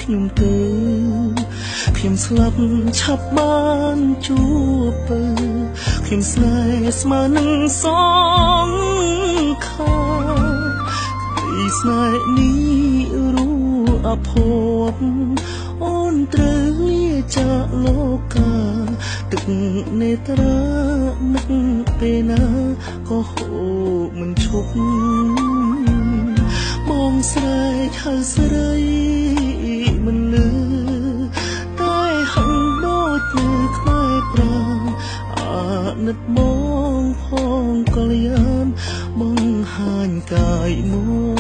ខ្ញុំទៅខ្ញុំស្លាប់ឆាប់បានជួបពើខ្ញុំស្នេហ៍ស្មើនឹងសងខាទីស្នេហ៍នេះរួអភពអូនត្រូវលាចាកលោកកាទឹកនេត្រានឹកពេលណាក៏ហូរមិនឈប់បងស្រែកហៅស្រីមិនលឺតែហឹងដូចនៅក្បែរប្រាងអាណិតបងផងកល្យានបងហាញកាយមក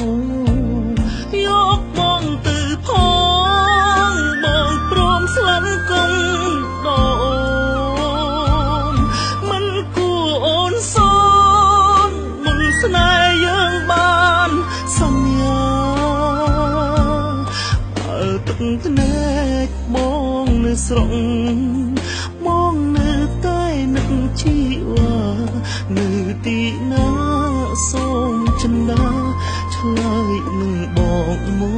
យកបងទៅផងបងព្រមស្លាប់កុំដល់មិនគួរអូនសនមុនស្នេហ៍យើងបានសន្យាបើទឹកភ្នែកបងនៅស្រង់បងនៅតែនឹកជីវ៉ានៅទីណាសូមចិន្តាឆ្លើយនឹងបងមក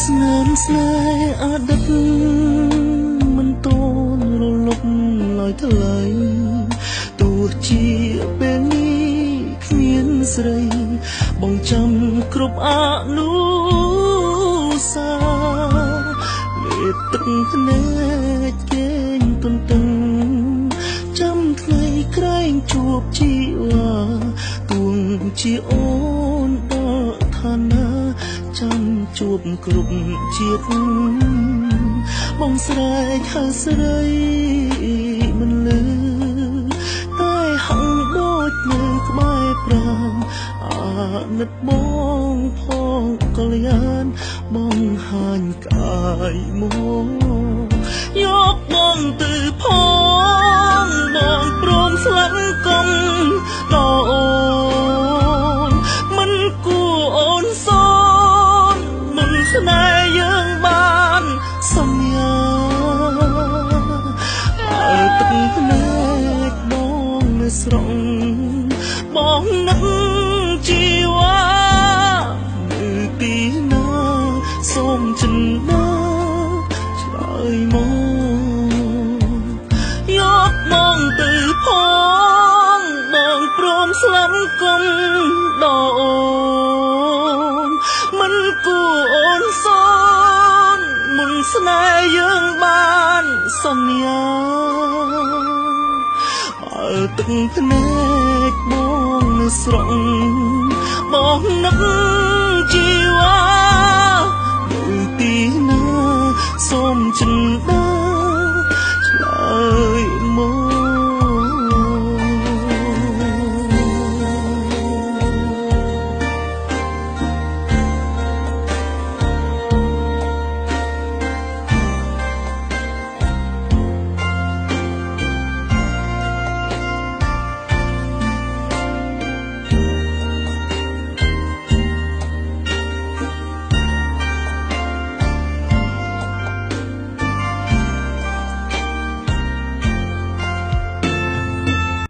ស្នាមស្នេហ៍អតីតមិនតន់រលត់ឡើយថ្លៃទោះជាពេលនេះគ្មានស្រីបងចាំគ្រប់អនុសាលេបទឹកភ្នែកគេងទន្ទឹងចាំថ្ងៃក្រែងជួបជីវ៉ាទួងជាអូនដល់ឋានៈចាំជួបគ្រប់ជាតិបងស្រែកហៅស្រីមិនលឺតែហឹងដូចនៅក្បែរប្រាងអាណិតបងផងកល្យានបងហាញកាយមកយកបងទៅផងបងព្រមស្លាប់កុំដល់អូនមិនគួរអូនសស្នេហ៍យើងបានសន្យាបើទឹកភ្នែកបងនៅស្រង់បងនឹកជីវ៉ានៅទីណាសូមចិន្តាឆ្លើយមកយកបងទៅផងបងព្រមស្លាប់កុំដល់អូនមិនគួរអូនសនមុនស្នេហ៍យើងបានសន្យាបើទឹកភ្នែកបងនៅស្រង់បងនឹកជីវ៉ានៅទីណាសូមចិន្តា